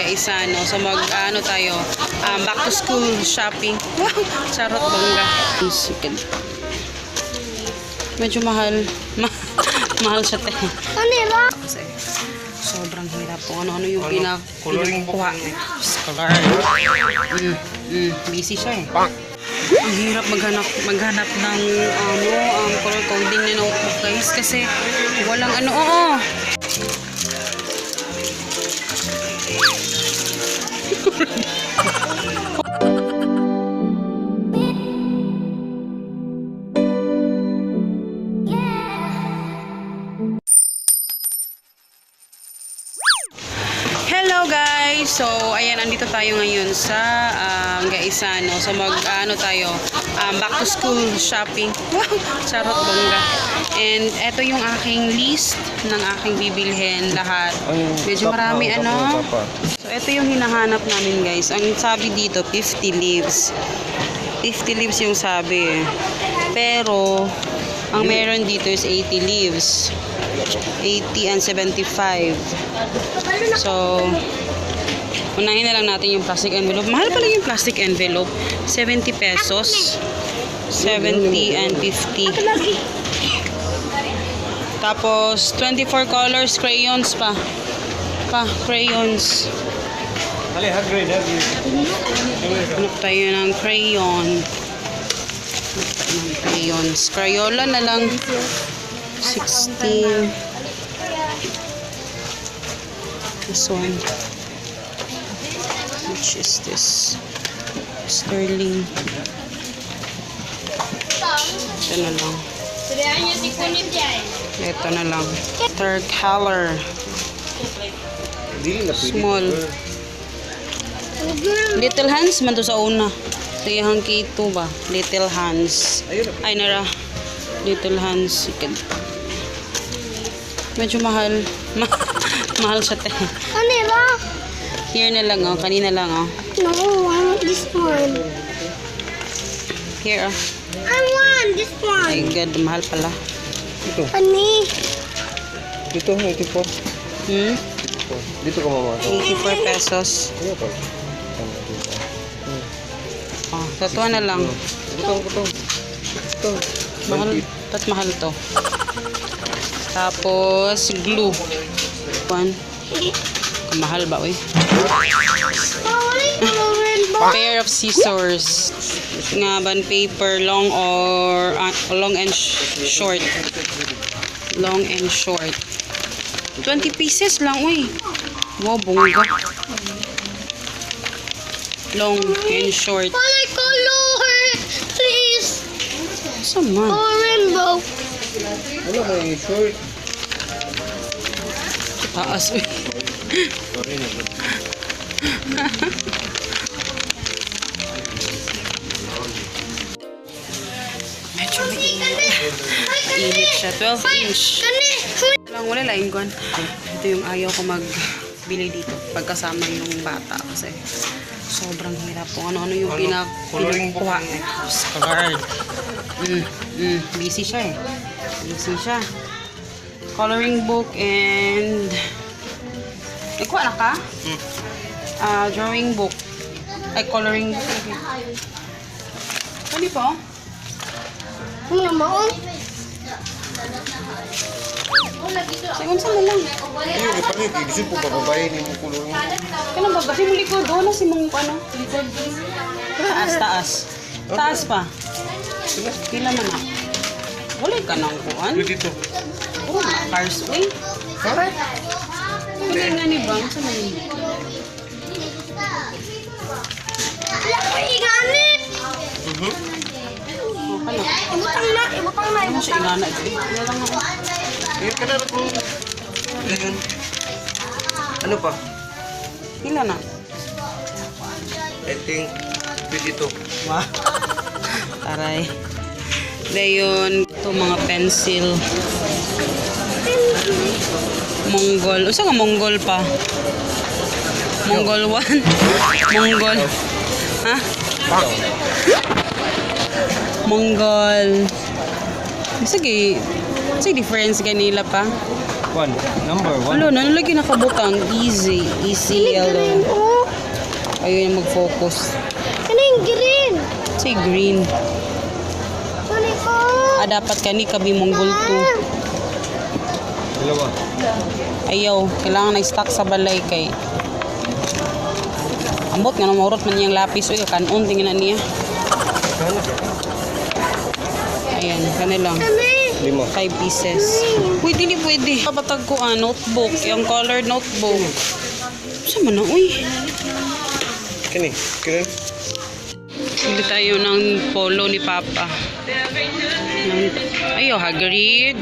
Gaisano. So mag ano tayo, back to school shopping. Wow, charot, bongga. Sige. Medyo mahal. Mahal siya, te. Ano ba? Kasi sobrang hirap po. Ano-ano yung Coloring book. pinakuha. Scholar. Busy siya eh. Ang hirap maghanap maghanap ng ano, color coding na notebook, guys, kasi walang ano, oo. Hello, guys! So, ayan, andito tayo ngayon sa Gaisano. So, mag, ano tayo, back to school shopping. Wow! Charot, bongga. And eto yung aking list ng aking bibilhin lahat. Medyo marami, ano? So, ito yung hinahanap namin, guys. Ang sabi dito, 50 leaves. 50 leaves yung sabi eh. Pero, ang meron dito is 80 leaves. 80 and 75. So, unahin na lang natin yung plastic envelope. Mahal pala yung plastic envelope. 70 pesos. 70 and 50. Lagi. Tapos, 24 colors crayons pa. Pa, crayons. Ali, hag grade, hag grade. Hanap tayo ng crayon. Hanap tayo ng crayons. Crayola na lang. 16. This one. Which is this? Sterling. Ito na lang. Ito na lang. Third color. Dili na pwede. Small. Little hands man to sa una. Sa iyang K2 ba? Little hands. Ayun na. Ay, nara. Little hands. Medyo mahal. Mahal siya, te. Ano ba? Here na lang, oh. Kanina lang, oh. No, I want this one. Here, oh. I want this one. Ay, God. Mahal pala. Dito. Ani? Dito, 84. Hmm? Dito. Dito ka, mama. 84 pesos. Ano pa? Tama, dito. Oh, totoo na lang. Ito, ito. Ito. Mahal. Ba't mahal to? Tapos, glue. One. Mahal ba, uy? Pair of scissors. Nga ban paper, long or long and short. Long and short. 20 pieces lang, uy. Wow, bongga. Long and short. Color, color. Please. Saan man? Oh, rainbow. Wala may short. Taas, uy. Sorry na. Medyo mainit. Mainit siya. 12 inch. Kani. Lang, wala lain kuan. Ito yung ayaw ko magbili dito pagkasama yung bata kasi sobrang hirap po. Ano-ano yung Coloring book. pinakuha. Scholar. Busy siya eh. Busy siya. Coloring book and ikuha na ka? Hmm. Ah, drawing book. Ay, coloring book. Okay. Ano po? Ano maon? Sa unsa na lang. Iyo, ipangit. Gusto po bababayin ni mo kulong. Kanang ba? Kasi mo likod. Doon na si mong ano? Likod. Taas, taas. Taas pa. Pila man na. Wala ka nang kuan. Dito. Oh, mga cars. Uy. Ha? Wala nga ni Bang. Sa man. Wala ko inganit. Oh, kana. Ibutang na, ibutang na, Ano siya ibutang. ingana ito? Wala lang ako. Ayun ka na po. Ayun. Ano pa? Pila na. I think 22. Wow. Taray. Dayon, ito mga pencil. Mongol. Usa ka Mongol pa? Mongol 1. Mongol. Ha? Mongol. Sige. Sige difference kanila pa. One. Number one. Ano, ano lagi nakabutang? Easy. Easy Green, yellow. oh. Ayun yung mag-focus. Ano yung green? Say green. Ano ko? Ah, dapat kani kabi mong gulto. Dalawa. Ayaw, kailangan na-stock sa balay kay ambot nga namurot man niyang lapis uy kanon tingnan na niya. Ano? Ayan, kani lang. Ano eh? Lima. 5 pieces. Uy, dili pwede. Kapatag ko ah, notebook, yung colored notebook. Sa man na, uy. Kini. Kini. Bili tayo ng polo ni Papa. Ayaw, Hagrid.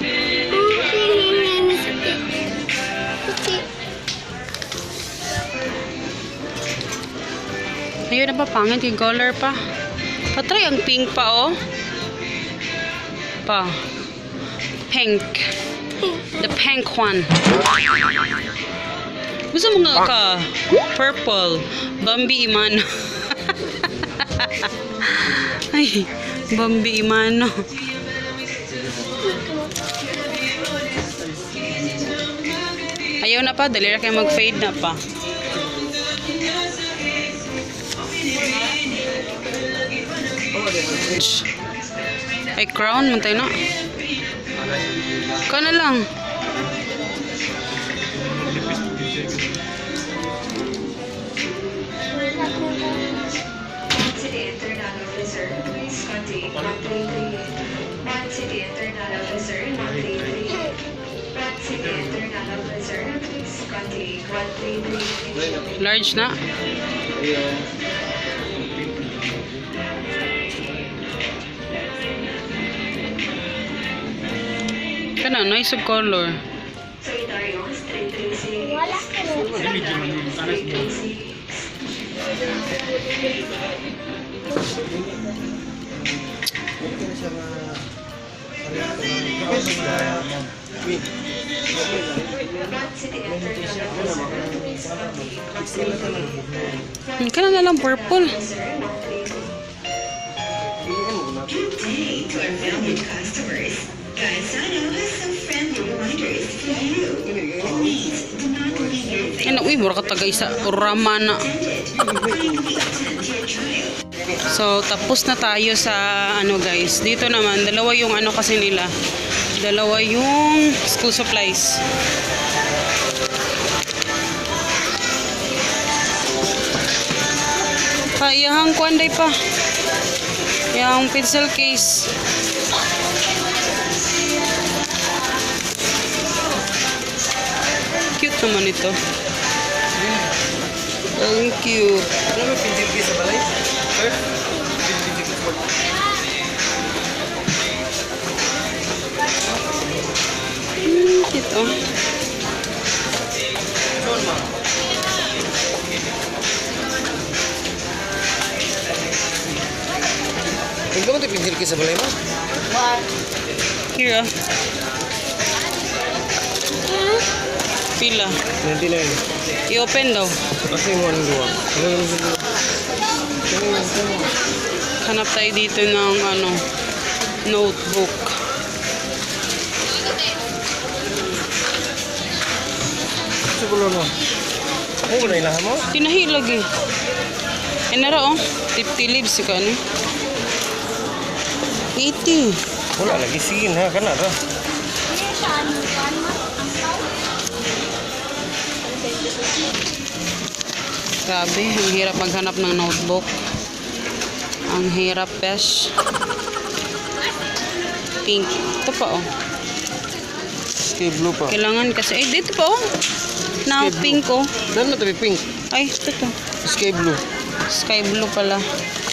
Ayun na ba, pangit yung color pa. Patry ang pink pa, oh. Pa. Pink. The pink one. Gusto mo nga ka? Purple. Bambi Imano. Ay, Bambi Imano. Ayaw na pa, dali ra kayo mag-fade na pa. Ay, crown man tayo na. Ka na lang. City Internal Officer, please contact 133. One City Internal Officer, 133. One City Internal Officer, please contact 133. Large na. Kana, nice of color. Solitarios 336. Wala ka na. Solitarios 336. One City Internal Officer, please contact 133. Kana na lang purple. Officer, 133. Good day to our valued customers. Gaisano has some friendly reminders for you. Please do not leave your things Ano, uy, mura ka taga isa. Rama na. unattended. Kindly attend to your child. So, tapos na tayo sa ano guys. Dito naman, dalawa yung ano kasi nila. Dalawa yung school supplies. Pa, iyahang kuan day pa. Iyahang pencil case. Cute naman ito. Ang cute. Ano ba PGP sa balay? Sir? PGP sa balay. Cute oh. Saan ma? Ikaw mo ito PGP sa balay mo? Here ah. Pila. 99. I-open daw. Kasi mo anong gawa? Ano yung gawa? Hanap tayo dito ng ano, notebook. Siguro mo. Oo, na ilahan mo? Tinahilag eh. Eh nara oh. 50 leaves ka ano. 80. Wala lagi sige na kana ra. Grabe, ang hirap maghanap ng notebook. Ang hirap, besh. Pink. Ito pa oh. Sky blue pa. Kailangan kasi. Ay, dito pa oh. Now, pink oh. Dan na tabi pink. Ay, ito to. Sky blue. Sky blue pala.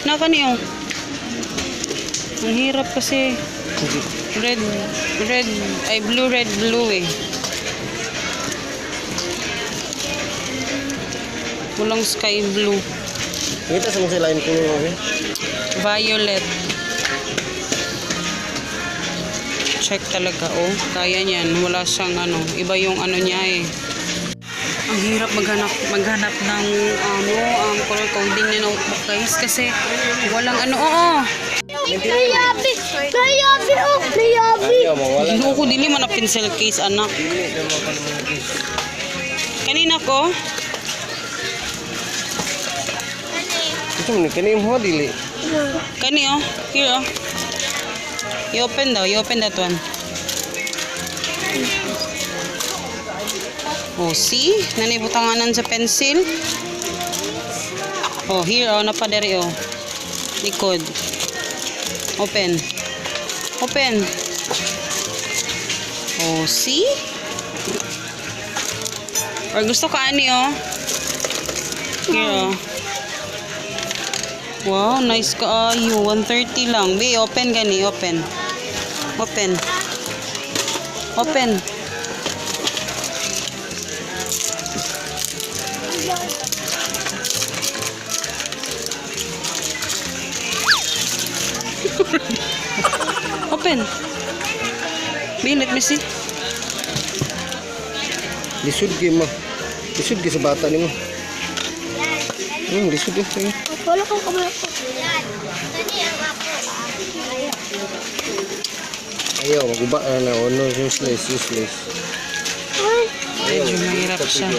Naka niyo. Ang hirap kasi. Hindi. Red, red, ay blue, red, blue eh. Walang sky blue. Ngita sa mga lain kulor mo. Violet. Check talaga, oh. Kaya niyan. Wala siyang ano. Iba yung ano niya eh. Ang hirap maghanap ng ano, ang color coding na notebook guys kasi walang ano. Oo. Nayabi. Nayabi oh. Nayabi. Ayaw, mawala na. Ginoo ko, dili man na pencil case, anak. Dili na mga kanang case. Kanina ko? Ito mo ni kani mo dili. Kani oh. Here oh. You open daw. You open that one. Oh, see? Nanay butanganan sa pencil. Oh, here oh. Napadere oh. Likod. Open. Open. Oh, see? Or gusto ka ani oh. Here oh. Wow, nice kaayo. 130 lang. Be, open gani, open. Open. Open. Open. Be, let me see. Lisod gyud mo. Lisod gyud sa bata nimo. Lisod eh. Wala kong kamay ko. Kani ang ako. Ayaw, maguba na na. Oh, no, useless, useless. Ay. Medyo mahirap siya.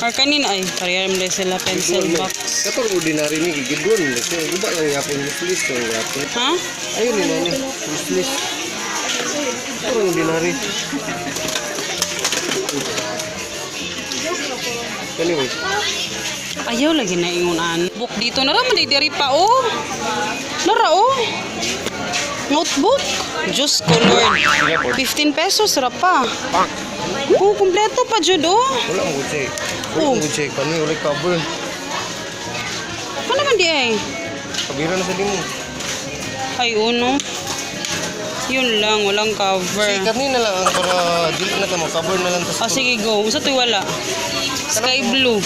Or kanina ay, pareham din sila pencil box. Katong ordinary ni gigidon. Kasi guba lang yapon useless ang yapon. Ha? Ayun ni nani, useless. Katong ordinary. Kani ba? Ayaw lagi na ingunan. Book dito na raman diri pa oh. Nara oh. Notebook. Diyos ko Lord. 15 pesos ra pa. Oh, kumpleto pa jud oh. Wala mo check. Wala mo check. Kani wala cover. Ano man di ay? Kabira na sa dimo. Ay uno. Yun lang, walang cover. Sige, kani na lang ang para dili na ta mo cover na lang ta. Ah, sige, go. Sa to'y wala. Sky blue.